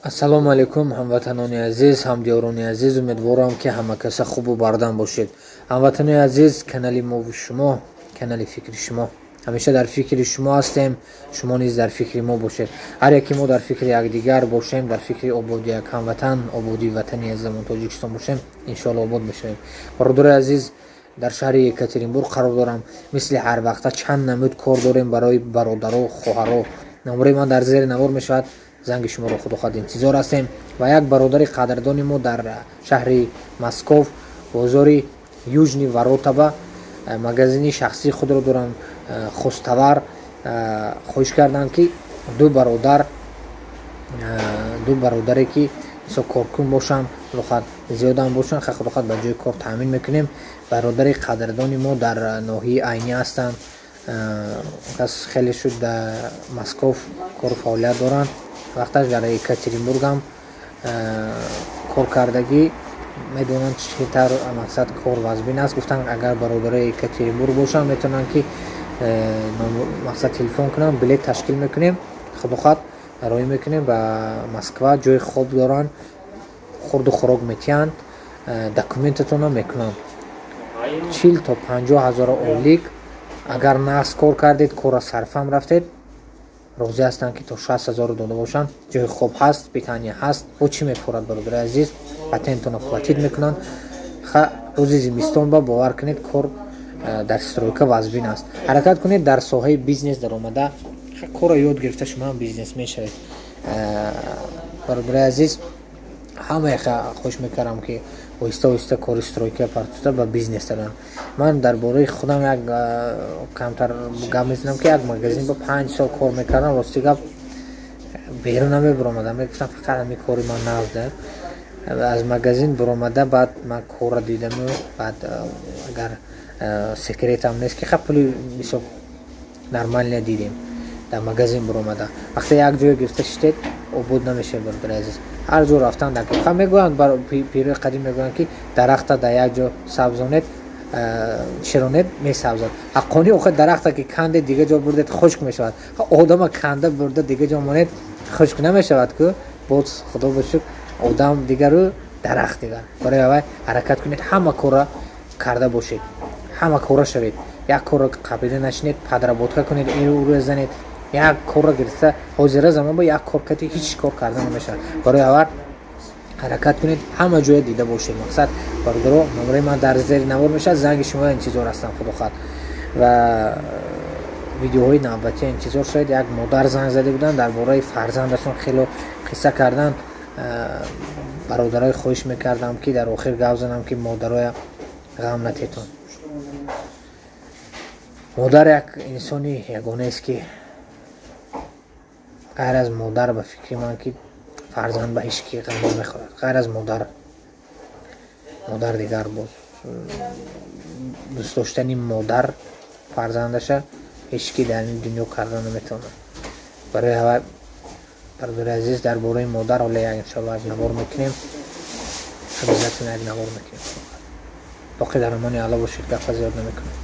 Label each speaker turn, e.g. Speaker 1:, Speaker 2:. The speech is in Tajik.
Speaker 1: Ассалому алайкум, ҳамватанони азиз, ҳамдиёрони азиз. Умедворам, ки ҳама каса хубу бардам бошед. Ҳамватанони азиз, канали мову шумо, канали фикри шумо. Ҳамеша дар фикри шумо ҳастем, шумо низ дар фикри мо бошед. Ҳар яке мо дар фикри якдигар бошем, дар фикри ободии як ҳамватан, ободии ватани азизамон Тоҷикистон бошем, иншоалло, обод мешавем. Бародарои азиз, дар шаҳри Екатеринбург қарор дорам. Мисли ҳар вақта чанд намуд кор дорем барои бародаро, хоҳаро. Номраи ман дар зери навор мешавад, занги шуморо, худохоҳад, интизор ҳастем. Ва як бародари қадрдони мо дар шаҳри Москов, бозори Южный ворота ба магазини шахсии худро доранд, хозтовар. Хоҳиш карданд, ки ду бародар, ду бародаре ки мисол коркун бошанд, худохоҳад, зиёдам бошанд, худохоҳад, ба ҷои кор таъмин мекунем. Бародари қадрдони мо дар ноҳияи Айнӣ ҳастанд. Кас хеле шуд дар Москов кору фаъолият доранд, вақташ дар Екатеринбургам кор кардагӣ, медонанд, чӣ тавр, мақсад, кор вазбин аст. Гуфтанд, агар бародарои Екатеринбург бошанд, метавонанд, ки мақсад, телефон кунанд, билет ташкил мекунем, худохоҳад, роҳӣ мекунем ба Москва. Ҷои хоб доранд, хурду хӯрок метиҳанд, документатонам мекунанд. 40 то 50 ҳазор ойлик. Агар нағз кор кардед, корра сарфам рафтед, розӣ ҳастанд, ки то 60 ҳазор дода бошанд. Ҷои хоб ҳаст, питание ҳаст. Бо чӣ мефорад, бародари азиз? Патентона платить мекунанд. Рӯзи зимистон ба бовар кунед, кор дар стройка вазбин аст. Ҳаракат кунед, дар соҳаи бизнес даромада, корро ёд гирифта, шумоам бизнес мешавед. Бародари азиз, ҳамаи хоҳиш мекардам, ки оҳиста оҳиста кори стройка партофта, ба бизнес дароянд. Ман дар бораи худам як камтар гап мезанам, ки як магазин ба 5 сол кор мекардам. Рости гап, берун намебаромадам, мегуфтам, фақат ҳамин кори ман нағзда. Аз магазин баромада, баъд ман корро дидаму баъд, агар секретам нест, ки ха пули бисёр нормально дидем дар магазин баромада. Вақте як ҷое гирифта шитед, обод намешавед, бародари азиз. Ҳар ҷо рафтан дар ха мегӯянд, пирои қадим мегӯянд, ки дарахта дар як ҷо сабзонед, чиронед, месабзад. Ҳаққони охир, дарахта ки кандед, дига ҷо бурдед, хушк мешавад. Одама канда бурда, дига ҷо монед, хушк намешавад ку. Боз, худо ба шукр, одам дигару дарахт дигар. Барои аввай ҳаракат кунед, ҳама корра карда бошед, ҳама кора шавед, як корро қабида нашинед, подработка кунед, уро занед. Як корро гирифта, ҳозира замон ба як кор кати ҳеҷ кор карда намешавад. Барои аввал ҳаракат кунед, ҳама ҷоя дида бошед. Мақсад, бародаро, номраи ман дар зери навор мешавад, занги шумо интизор ҳастам, худохоҳад, ва видеоҳои навбатия интизор шавед. Як модар занг зада буданд, дар бораи фарзандашон хело қисса карданд. Бародарои, хоҳиш мекардам, ки дар охир гап занам, ки модароя ғам натетон. Модар як инсони ягонаест, ки ғайр аз модар, ба фикри ман, ки фарзанд ба ҳеҷ ки ғам намехӯрад, ғайр аз модар. Модар дигар боз дӯст доштани модар фарзандаша ҳеҷ ки дар ин дунё карда наметавонад. Барои ҳава, бародари азиз, дар бораи модар ҳоло як, иншоалло, як навор мекунем, обязательно як навор мекунем. Боқӣ дар амони Алло бошед, гапа зиёд намекунем.